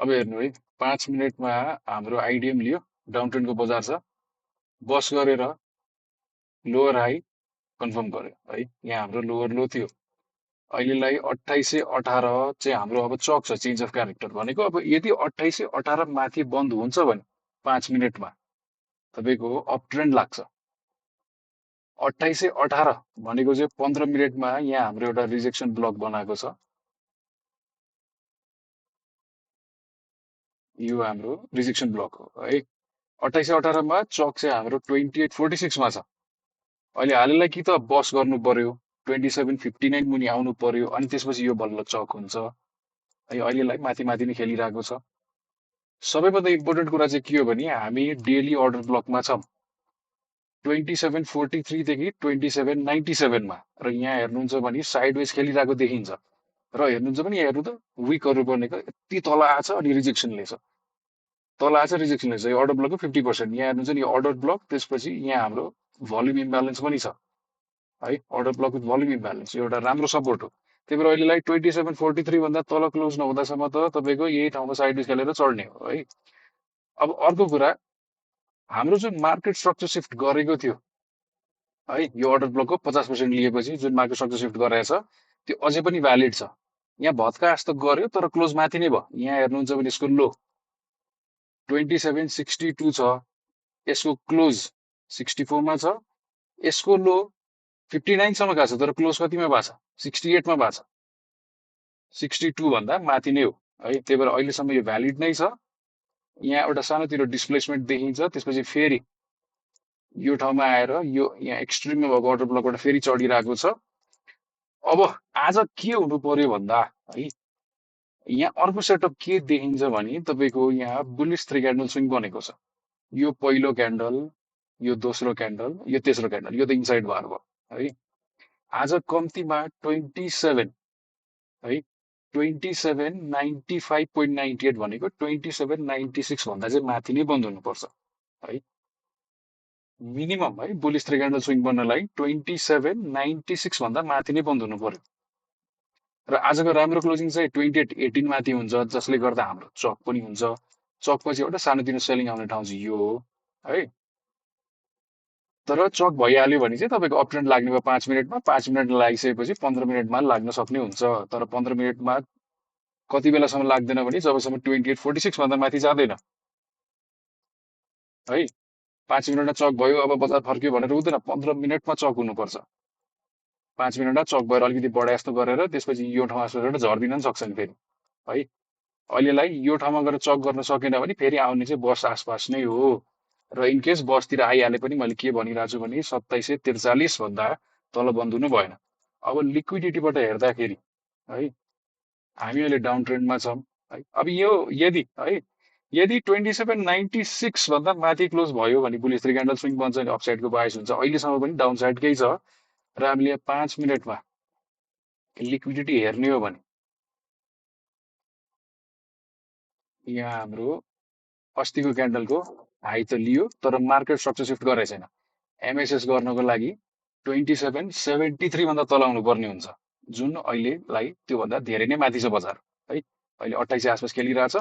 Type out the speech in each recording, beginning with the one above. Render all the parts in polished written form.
अब हेर्नु है 5 मिनटमा हाम्रो आइडिएम लियो, डाउन ट्रेन्डको बजार छ, बस गरेर लोवर हाई कन्फर्म गर्यो है। यहाँ हाम्रो लोवर लो थियो, अहिलेलाई 2818 चाहिँ हाम्रो अब चक छ चेन्ज अफ क्यारेक्टर भनेको। अब यदि 2818 माथि बन्द हुन्छ भने 5 मिनटमा तपाईँको अप ट्रेन्ड लाग्छ। 2818 भनेको चाहिँ 15 मिनटमा यहाँ हाम्रो एउटा रिजेक्सन ब्लक बनाएको छ। यो हाम्रो रिजेक्सन ब्लक हो है। 2818मा चक चाहिँ हाम्रो 2846मा छ। अहिले हालैलाई कि त बस गर्नु पर्यो, 2759 मुनि आउनु पर्यो, अनि त्यसपछि यो बल्ल चक हुन्छ है। अहिलेलाई माथि माथि नै खेलिरहेको छ। सबैभन्दा इम्पोर्टेन्ट कुरा चाहिँ के हो भने हामी डेली अर्डर ब्लकमा छौँ 2743देखि 2797मा, र यहाँ हेर्नुहुन्छ भने साइडवेज खेलिरहेको देखिन्छ। र हेर्नुहुन्छ भने यहाँ हेर्नु त विकहरू बनेको यति तल आछ अनि रिजेक्सन लिएछ, तल आछ रिजेक्सन लिएछ। यो अर्डर ब्लकको 50%। यहाँ हेर्नुहुन्छ नि यो अर्डर ब्लक, त्यसपछि यहाँ हाम्रो भल्युम इम्ब्यालेन्स पनि छ है। Order block with volume imbalance यो एउटा राम्रो सपोर्ट हो। त्यही भएर अहिलेलाई 2743 भन्दा तल क्लोज नहुँदासम्म त तपाईँको यही ठाउँमा साइडवेज खेलेर चढ्ने हो है। अब अर्को कुरा, हाम्रो जुन मार्केट स्ट्रक्चर सिफ्ट गरेको थियो है, यो अर्डर ब्लकको 50% लिएपछि जुन मार्केट स्ट्रक्चर सिफ्ट गराएछ त्यो अझै पनि भ्यालिड छ। यहाँ भत्का जस्तो गर्यो तर क्लोज माथि नै भयो। यहाँ हेर्नुहुन्छ भने यसको लो 2762 छ, यसको क्लोज 64मा छ, यसको लो 59 सम्म गएको छ तर क्लोज कतिमा भएको छ 68मा भएको छ, 62 भन्दा माथि नै हो है। त्यही भएर अहिलेसम्म यो भ्यालिड नै छ। यहाँ एउटा सानोतिरो डिस्प्लेसमेन्ट देखिन्छ, त्यसपछि फेरि यो ठाउँमा आएर यो यहाँ एक्सट्रिममा भएको अर्डर ब्लकबाट फेरि चढिरहेको छ। अब आज के हुनु पर्यो भन्दा है, यहाँ अर्को सेटअप के देखिन्छ भने तपाईँको यहाँ बुलिस थ्री क्यान्डल स्विङ बनेको छ। यो पहिलो क्यान्डल, यो दोस्रो क्यान्डल, यो तेस्रो क्यान्डल, यो त इनसाइड बार भयो है। आज कम्तीमा 27 है, 2795.98 भनेको 2796 भन्दा चाहिँ माथि नै बन्द हुनुपर्छ है। मिनिमम है बुलिस थ्री क्यान्डल स्विङ बन्नलाई 2796 भन्दा माथि नै बन्द हुनु पर्यो। र आजको राम्रो क्लोजिङ चाहिँ 2818 माथि हुन्छ, जसले गर्दा हाम्रो चक पनि हुन्छ। चक पछि एउटा सानोतिनो सेलिङ आउने ठाउँ चाहिँ यो हो है। तर चक भइहाल्यो भने चाहिँ तपाईँको अप ट्रेन्ड लाग्ने भयो 5 मिनटमा। 5 मिनट लागिसकेपछि 15 मिनटमा लाग्न सक्ने हुन्छ। तर 15 मिनटमा कति बेलासम्म लाग्दैन भने जबसम्म 2846 भन्दा माथि जाँदैन है। 5 मिनटमा चक भयो अब बजार फर्क्यो भनेर हुँदैन, 15 मिनटमा चक हुनुपर्छ। 5 मिनटमा चक भएर अलिकति बढा जस्तो गरेर त्यसपछि यो ठाउँमा सोधेर झर्दिन पनि सक्छ नि फेरि है। अहिलेलाई यो ठाउँमा गएर चक गर्न सकेन भने फेरि आउने चाहिँ बस आसपास नै हो। र इनकेस बसतिर आइहाले पनि मैले के भनिरहेको छु भने 2743 भन्दा तल बन्द हुनु भएन। अब लिक्विडिटीबाट हेर्दाखेरि है हामी अहिले डाउन ट्रेन्डमा छौँ है। अब यो यदि 2796 भन्दा माथि क्लोज भयो भने बुलिस थ्री क्यान्डल स्विङ बन्छ नि अपसाइडको बायस हुन्छ। अहिलेसम्म पनि डाउन साइडकै छ र हामीले 5 मिनटमा लिक्विडिटी हेर्ने हो भने यहाँ हाम्रो अस्तिको क्यान्डलको हाई त लियो तर मार्केट स्ट्रक्चर सिफ्ट गरेको छैन। एमएसएस गर्नको लागि 2773 भन्दा तल आउनु पर्ने हुन्छ, जुन अहिलेलाई त्योभन्दा धेरै नै माथि छ बजार है। अहिले 28 आसपास खेलिरहेछ।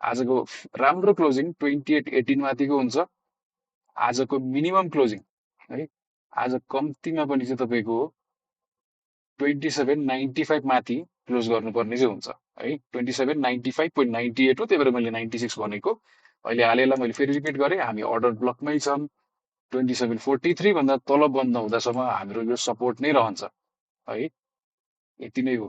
आजको राम्रो क्लोजिङ 2818 माथिको हुन्छ। आजको मिनिमम क्लोजिङ है, आज कम्तीमा पनि चाहिँ तपाईँको 2795 माथि क्लोज गर्नुपर्ने चाहिँ हुन्छ है। 2795.98 हो, त्यही भएर मैले 96 भनेको। अहिले हालैलाई मैले फेरि रिपिट गरेँ, हामी अर्डर ब्लकमै छौँ। 2743 भन्दा तल बन्द नहुँदासम्म हाम्रो यो सपोर्ट नै रहन्छ है। यति नै हो।